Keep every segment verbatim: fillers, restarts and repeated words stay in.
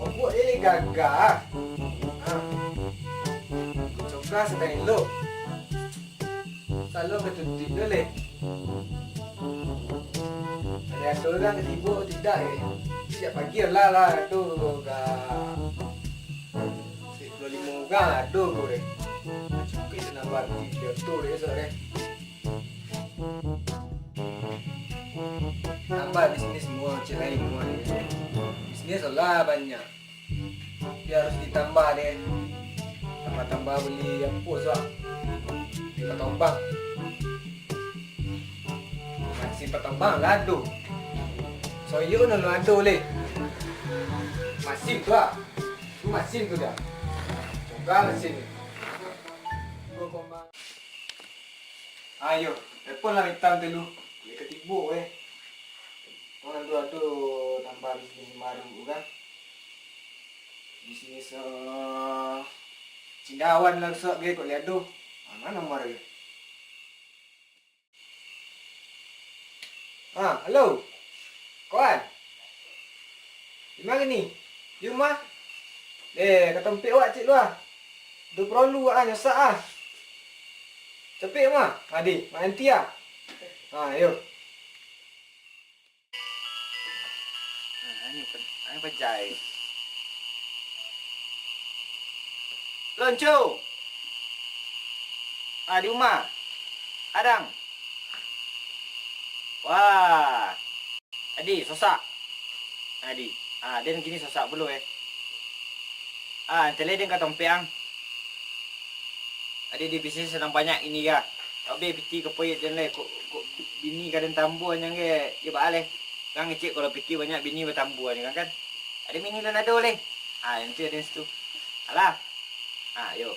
Mabok je lai gagah. Ha. Coka sadang elok. Salon ka tutuik tu leh. Ado-ado urang ka tibo tidak eh. Siap pagi lah lah tu ka. Sepuluah limo urang ado ko deh. Cukuik tu nambah video tu deh esok deh. Tambah bisnis mua, ciek lain mua deh. Bisnis lah banyak. Tapi harus ditambah deh. Tambah-tambah bali apo suak. Bali patombang. Masin patombang lah ado. Soyok no lo ado leh. Masin tu ah. Tu masin tu dah. Coba masin ni. Dua koma. Ayo, telepon lah Mitam tu lu. Boleh ketibo eh. Orang tu ado tambah bisnis baru tu kan. Bisnis eh, cindawan lah rusak ge kok liado. Ah, mana nomor dia? Ah, halo. Kawan. Di ma kini? Di rumah? Eh, ka tampek awak ciek lu ah. Ado porolu ah, nyasak ah. Capek mah. Adi, mananti ah. Ah, yo. Ah, ni pen-, ni pajai. Lonco. Ah, di rumah. Adang. Wah. Adi, sosak. Adi. Ah, den kini sosak pulo eh. Ah, ntah lai den ka tampek ang. Adi di bisnis sadang banyak ini ga. Abih piti ka poyet den lai. Kok, kok bini ka den tambua nyan ge, yo baa lai. Kan ngecek kalau piti banyak bini batambua ni kan, kan. Adi bini lun ado lai. Ah, nanti ado situ. Alah. Ah, yo.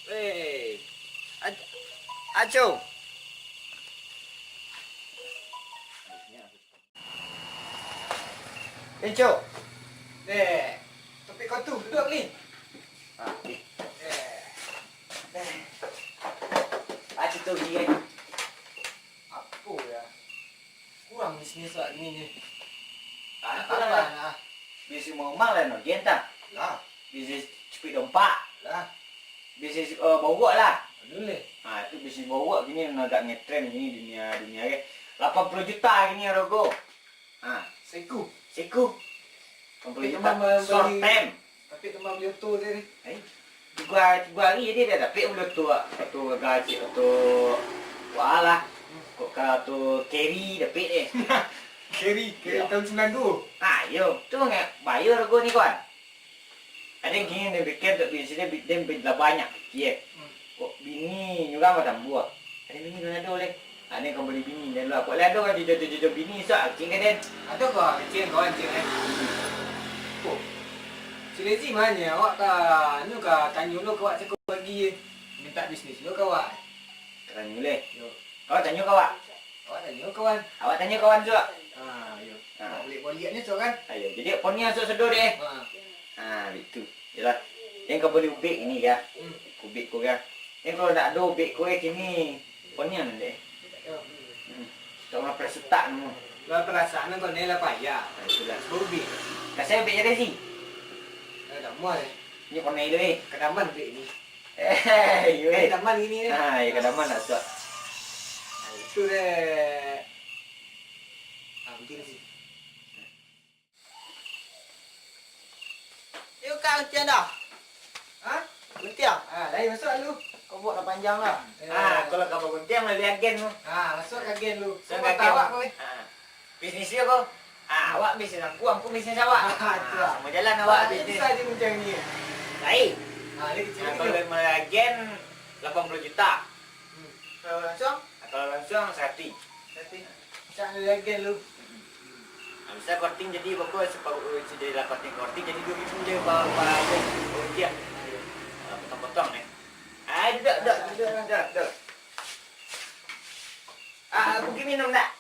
Weh, Ac-, Aco. Enco. Eh, tapi kau tu duduk ni. Ah, ni. Eh. Eh. Aco tu ni kan. Apo ya? Kurang bisnis awak ni. Ah, apo lah. Bisnis momang lah no, gen tak? Lah. Bisnis cukuik dompak. Lah. Bisnis, eh, bauak lah. Aduh leh. Ha, tu bisnis bauak kini nan agak ngetren kini dunia, dunia ke. Lapan puluh juta kini harga. Ha. Seiku. Seiku. Lapan puluh juta. Tapi tambah bali, short time. Tapi tambah bali oto tadi. Eh, tigo, tigo hari je dah dapek bali oto, oto gagah ciek, oto wah lah. Kok ka oto carry dapek deh. Carry, carry tahun sembilan dua. Ah, yo, tu nggak bayar harga ni kawan. Ado kini den pikir tu bisnis den, den lah banyak pikir. Hmm. Kok bini nyo urang batambua. Ado bini nan ado leh. Ado ka bali bini den lah. Kok lah ado ka jojo-jojo bini isuak kecek ka den. Ado ka kecek kawan cek eh. Oh. Si Lezi mano awak ka anu ka tanyo lo ka awak cako pagi eh. Minta bisnis lo ka awak. Tanyo leh. Yo. Kawan tanyo ka awak. Awak tanyo kawan. Awak tanyo kawan tu. Ah, iyo. Ah. Boliak-boliak ni tu kan. Ayo, jadi ponian sudah deh. Ha. Ha, bitu. Yalah. Yang kau beli ubek ini ya. Hmm. Ubek kau ya. Yang kalau tak ada ubek kau ya kini ponian deh. Yo. Hmm. Tak mau persetak nemu. Lah perasaan kau ni lah payah. Nah, itulah. Ubek. Kasih ubek jadi sih. Dah mual eh. Ini ponian itu eh. Kadaman ubek ini. Eh, iyo, eh. Kadaman gini, eh. Ah, iyo, kadaman lah, suak. Nah, itu deh. Ah, mungkin sih. Iyo, Kak, gantian dah. Hah? Gantian? Ah, lai masuk lu. Kau buat dah panjang lah. Eh. Ah, kalau kau gantian, lah agen lu. Ah, masuk ka agen lu. Kau tahu kau, eh. Ah. Bisnis dia ko. Ah, awak bisnis aku, aku bisnis awak. Ah, itu lah. Sama jalan awak bisnis. Bisa je macam ni. Baik. Ah, dia kecil. Ah, kalau mulai agen lapan puluh juta. Hmm. Kalau langsung? Ah, kalau langsung seratus. Seratus. Cak lagi lu. Ah, misal korting jadi berapa separuh, eh, jadi lapan korting, korting jadi dua ribu je, ba-, ba-, ba-, rupiah. Ah, potong-potong ni. Ah, duduk, duduk, duduk, duduk, duduk. Ah, aku pergi minum tak?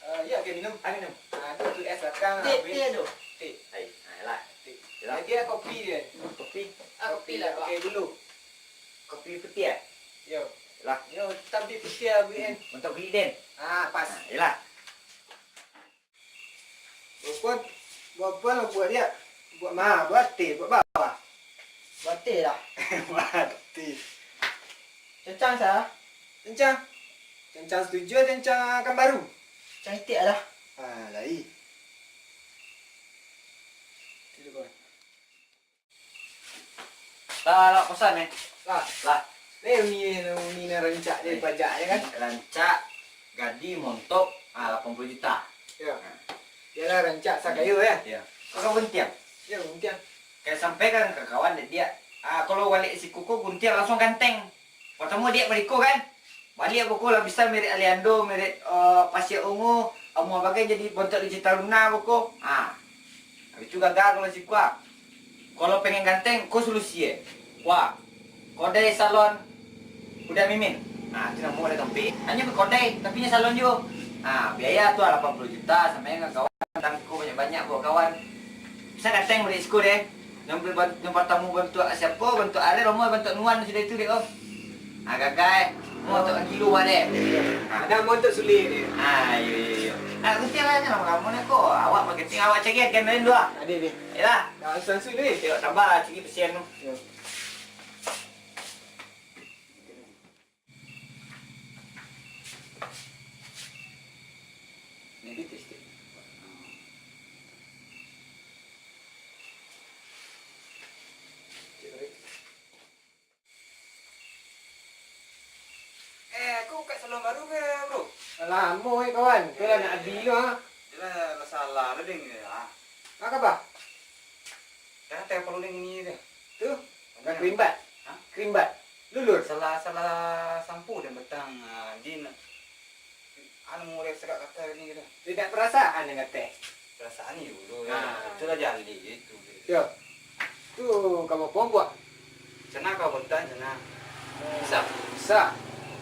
Ah, ya, pergi minum. Ah, minum. Ah, tu, tu es datang. Teh, teh tu. Teh. Hai, ayolah. Teh. Yalah. Lagi lah kopi dia. Kopi? Ah, kopi lah, pakai dulu. Kopi putih, ah? Yo. Lah. Yo, tapi putiah, Bu, eh. Untuk beli den. Ah, pas. Ah, iyalah. Buat, buat, buat, buat dia. Buat ma, buat teh, buat bawah. Buat teh lah. Buat teh. Kencang, sa? Kencang. Kencang setuju, kencang kan baru. Kencang itik lah. Ah, lai. Itu, kawan. Lah, lah, kosan, eh. Lah. Lah. Eh, uni, uni nan rancak dari Eh, pajak, ya kan? Rancak, gadi, montok, ah, lapan puluah juta. Ya. Nah. Yalah, rancak sakayo, ya? Ya. Kau kan guntiang? Ya, guntiang. Kayak sampaikan ka kawan dek dia. Ah, kalau walek siko ko guntiang langsung ganteng. Partamo dia bariko kan. Baliak boko lah bisa mirip Aliando, mirip, eh, Pasir Ungu, amuah bagai jadi bontok digital luna boko. Ah. Habis tu gagal kalau siko ah. Kalau pengen ganteng, ko solusi eh. Wah. Kodai salon Uda Mimin. Ah, tu namo dah tampik. Hanyo bakodai, tapi nyo salon juo. Ah, biaya tu lah lapan puluah juta, sampai dengan kawan, datang ko banyak-banyak buat kawan. Bisa ganteng bulik siko deh. Nan, nan partamo bantuak siapo, bantuak Ariel, bantuak Nuan sudah itu dek, oh. Ah, gagai. Mau bantuak gilo, Mak, dek. Ah. Ada mau bantuak Sule dek. Ah, iyo, iyo, iyo. Ah, rutin lah, lamo-lamo ni ko. Awak marketing, awak cari agen lain dulu, ah. Ade, ade. Yalah. Dah langsung dulu. Yo, tambah lah, cari pesian tu. Yo. Eh, aku buka salon baru ke, bro? Lamo, eh, kawan. Tu lah nak adi tu, ha. Yalah, lah salah lah, deng, ya. Ah, kaba? Dah teh perlu deng ni dah. Tu? Dah krimbat? Hah? Krimbat. Lulur. Salah, salah sampo dan betang, ah, di na-, anu, mulai segak kata ni gitu. Tidak perasaan dengan teh. Perasaan ni dulu, ya. Ah. Itulah jali itu. Yo. Tu kau mau buat? Sana kau bentar sana. Bisa? Bisa.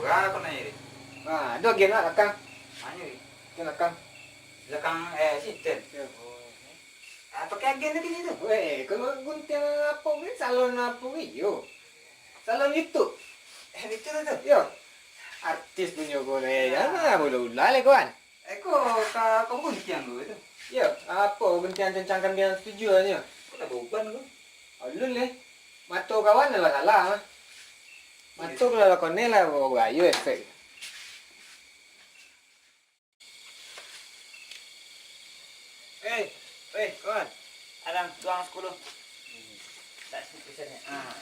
Berapa naik ni? Ah, dua gen lah, lakang. Mana ni? Gen lakang. Lakang, eh, situ. Yo. Oh, eh. Ah, pakai agen lagi ni tu? Weh, kalau gunting apa ni, salon apa ni? Yo. Salon YouTube. Eh, itu tu. Yo. Artis punyo ko ni. Ah. Jangan lah, bola ular lah, kawan. Eh, ko ka, ka guntiang ko tu? Yo, apo guntiang cancang kambiang setuju nyo? Ko lah bauban ko. Alun leh. Mato kawan lah salah. Mato kalau lah konek lah, barayo efek. Eh, eh, kawan. Adang, tuang sapuluah. Hmm. Tak sih, bisa ni. Ah.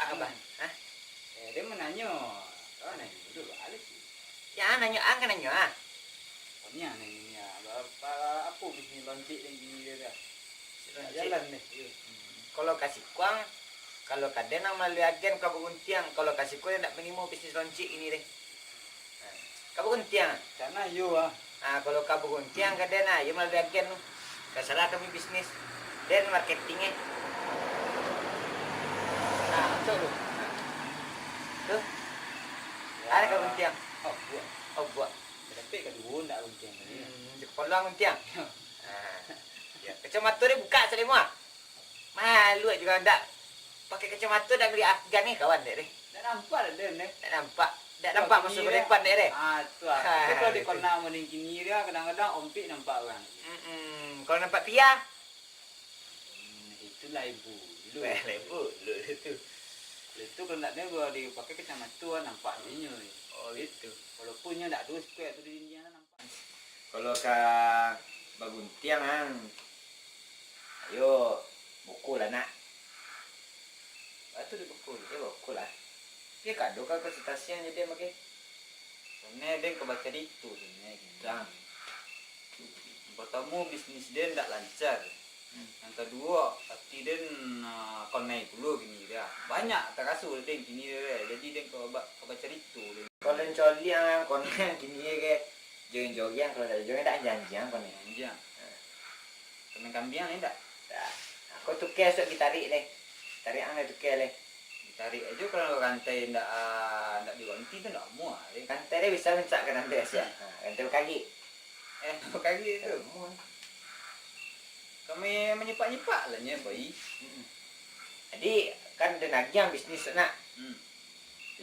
Apa, Bang? Hah? Eh, dia mau nanyo. Kawan nanyo dulu, balik sih. Ya, nanyo, ang kan nanyo, ah. Kau ni yang nanyo ni, ah. Ba-, ba-, apa bisnis loncik dan gini dia dah? Loncik. Jalan deh. Iya. Hmm. Kalau ka siko ang, kalau ka den ang malalui agen ka baguntiang, kalau ka siko indak manimo bisnis loncik ini deh. Ka baguntiang. Cak nah iyo ah. Ah, kalau ka baguntiang ka den ah, iyo malalui agen tu. Ka salah kami bisnis. Den marketing eh. Nah, tu tu. Nah. Tu. Ada ka baguntiang. Oh, buat. Oh, buat. Sampai ka duo ndak baguntiang tadi. Hmm, di kepala baguntiang. Ah. Ya, kacamata dia buka salimah. Malu juga ndak pakai kacamata, ndak melihat agan ni kawan dek deh. Ndak nampak dah den deh. Ndak nampak. Ndak nampak masuk ke depan dek deh. Ah, tu ah. Ha, itu kalau di kona model kini dia kadang-kadang ompik nampak orang. Mm-mm. Kalau nampak pia? Hmm, itulah ibu dulu. Eh, ibu dulu tu. Kalau itu kalau ndak dia kalau dipakai kacamata nampak dinyo. Oh, gitu. Walaupun nyo ndak duo sikuek tu di dinding nampak. Kalau ka baguntiang ang, ayo, buku lah nak. Batu di buku, yo buku lah. Tapi kado ka konsultasi ang jadi ang pakai. Sebenarnya den ka bacarito sebenarnya gitu ang. Yang pertamo bisnis den ndak lancar. Hmm. Yang kaduo, ati den, ah, konai pulo kini dia. Banyak taraso den kini dia. Jadi den ka ba-, ka bacarito den. Kalau den coliang, konai kini dia ke. Jogiang-jogiang, kalau dak jogiang, dak janjiang ko ni. Janjiang. Ha. Kambing-kambiang ni dak? Dak. Aku tuke esok ditarik leh. Tarik ang leh tuke leh. Ditarik ajo kalau rantai ndak, ah, ndak diganti tu ndak amuah leh. Rantai dia bisa mencak ka rantai siap. Ha, rantai bakagik. Eh, bakagik tu. Amuah. Kami manyipak-nyipak lah nyo, Pai. Mm-mm. Jadi, kan den agiah bisnis nak. Hmm.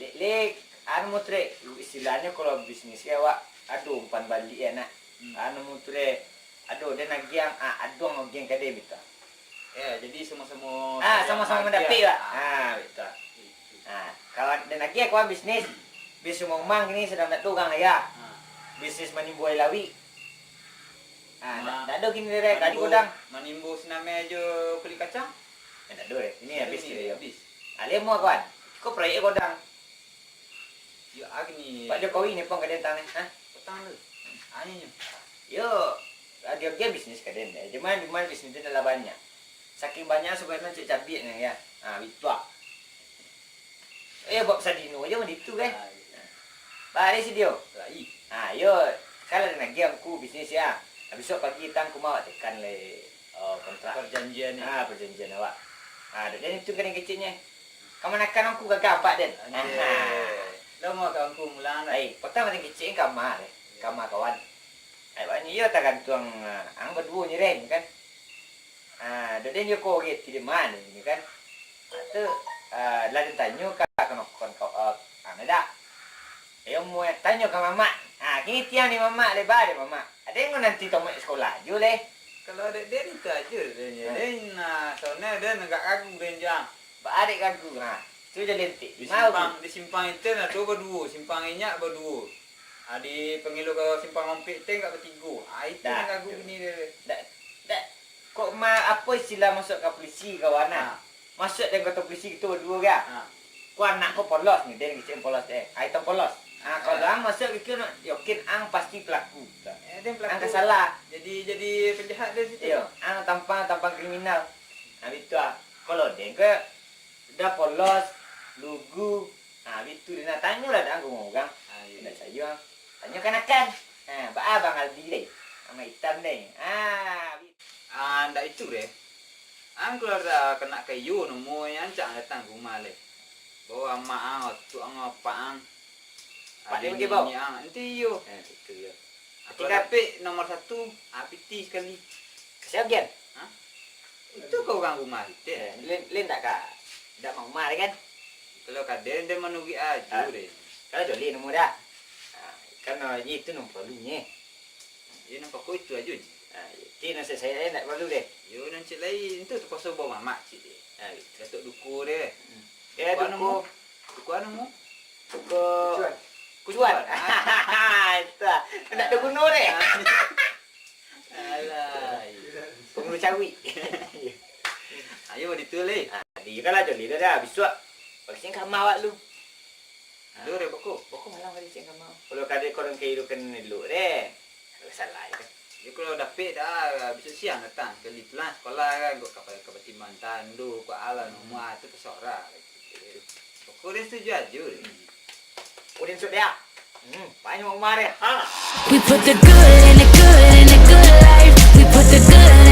Lek, lek, Anu, Mutre, istilahnyo kalau bisnis ya, awak ado umpan baliak ya, nak. Hmm. Anu, Mutre, ado den agiah, ah, ado ang agiah ka den, beta. Ya, jadi samo-samo Ah, saling samo-samo manggagiah. mandapek, Wak. Ah. Ah, beta. Ah, kawan den agiah, kawan bisnis. Bis Umang kini sadang ndak ado urang, ya. Ah. Bisnis manimbo aia lawik. Ah, Ma-, ndak, ndak ado kini, Rek. Tadi manimbo, godang. Manimbo sinameh jo kulik kacang? Eh, ndak ado, Rek. Ini Ndak habis ado kini, kini, yo. habis. Ah, lemo, kawan. Cukup proyek godang. Yo, agni. Pak Jokowi ni pun ka den tang ni, ha? Petang tu. Anyo nyo. Yo, agiah-agiah bisnis ka den, eh. Cuman, cuman bisnis tu lah banyak. Saking banyak sabananyo cek cabiak ni, ya. Ha, bituak. Eh, buek sadino aja mah ditu, kan? Ah, iyo. Bari sidio. Lai. Ha, yo, kalau den agiah angku bisnis, ya. Bisuak pagi tang ka rumah awak tekan lai, oh, kontrak. Perjanjian ni. Ha, perjanjian awak. Ha, dek den itu kan yang kecilnya. Kamanakan angku gaga apak den. Anjay. Lah mau ka angku mulang dah. Ai, patang paling kecil kama deh. Kama kawan. Ai, banyak iyo tagantuang, ah, ang baduo ni, Ren, kan. Ah, dek den yo ko ge ti di ma ni kan. Ah, tu, ah, lah den tanyo ka kanokon kau, ah, ang dak. Ayo muai tanyo ka mamak. Ah, kini tiang di mamak, leba dek mamak. Ado yang nanti tomek sekolah ajo leh. Kalau dek den itu ajo dek den. Hmm. Den, ah, soalnyo den agak ragu den jo ang. Baa dek ragu, ha. Tu jaleh entik. Di Mau simpang, tu. Di simpang itu nah tu baduo, simpang inyak baduo. Ah, di pangilo ka simpang Ompik tu agak batigo. Ah, itu Dah, nan ragu tu. Bini dia. Dak, dak. Kok ma-, apo istilah masuk ka polisi kawan, ah? Ha. Masuk dalam kantor polisi gitu baduo ga? Ha. Ko anak ko polos ni, den kecek polos eh. Ah, itu polos. Ah, kalau Ha. ang masuk gitu, yakin ang pasti pelaku. Eh, den Ang pelaku. ka salah. Jadi, jadi penjahat dari situ. Iyo, ang tampang, tampang kriminal. Nah, bitu ah. Kalau den ke udah polos, lugu. Nah, bitu den nah tanyolah dah ang ka urang. Ah, iyo. Ndak sayo ang. Tanyo kanakan. Nah, baa Bang Aldi deh. Sama hitam deh. Ah, bi- Ah, ndak itu deh. Ang kalau dah kena ka iyo, nomor yang ancak ang datang ka rumah leh. Bawa amak ang, otuk ang, apak ang. Pak Adik Dewek, Bang? Nini ang, enti iyo. Eh, itu iyo. Kalau Tinggal dapik nomor satu, ah, pitih sakali. Kasih agian? Hah? Itu ka urang rumah kito. Eh, lain, lain ndak ka, ndak mau rumah deh kan? Kalau ka den, den manuruik ajo Ah. deh. Kalau joleh nomor dah. Ah, kan, ah, itu nomor perlu nye. Iyo, nampak ko itu ajo nye. Ah, iyo. Ti nasihat saya, eh, ndak perlu deh. Yo, nan cik lain tu terpaksa bawa mamak cik deh. Ah, iyo. Datuk Duko deh. Hmm. Eh, Duko anu Duko. Duko anu mu? Duko Kucuan. Kucuan. Kucuan. Ah. Itu lah. Ndak ada guno deh. Ah. Alah. Pengulu cawik. Ayo, di tu leh. Ah, di kan lah joleh dah, dah. Bisuak. Paling kama awak lu. Lu deh, boko. Boko malam hari cek kama. Kalau kada korang kehidupan elok deh. Kalau salah ya kan. Yo, kalau dapik dah, bisuak siang datang. Kali pulang sekolah kan, kok kapal ka batimbang tandu, kok alah nomor tu tersorah. Boko dia setuju aja deh. Udin Sudia. Hmm, banyak umar deh. Ha. We put the good in the good in the good life. We put the good